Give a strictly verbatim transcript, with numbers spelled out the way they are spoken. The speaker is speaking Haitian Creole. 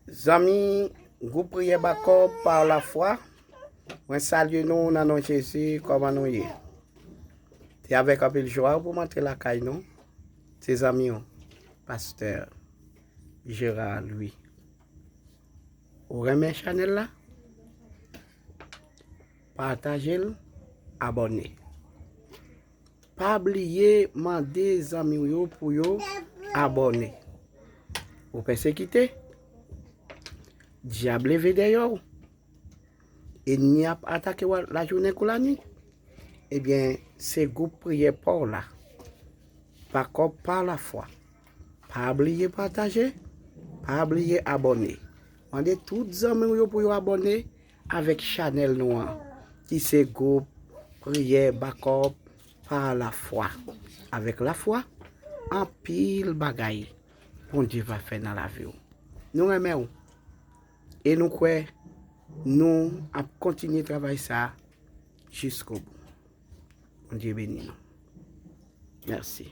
Zanmi gwoup priyè Bakòb pa lafwa, mwen salye nou nan non Jezi. Kòman nou ye? Se avèk anpil jwa pou m antre lakay nou. Se zanmi w, pastè Gérard Louis. Ou renmen chanèl la? Pataje l, abòne. Pa bliye mande zanmi w yo pou yo abòne. Ou pèsekite, dyab leve dèyè w, enmi ap atake w lajounen kou lanwit. Ebyen, se gwoup priyè pa w la, Bakòb pa lafwa. Pa bliye pataje, pa bliye abòne. Mande tout zanmi w yo pou yo abòne avèk chanèl nou an, ki se gwoup priyè Bakòb pa lafwa. Avèk lafwa, anpil bagay Bondye va fè nan lavi w. Nou renmen w e nou kwè nou ap kontinye travay sa jiskobou. Bondye beni nou. Mèsi.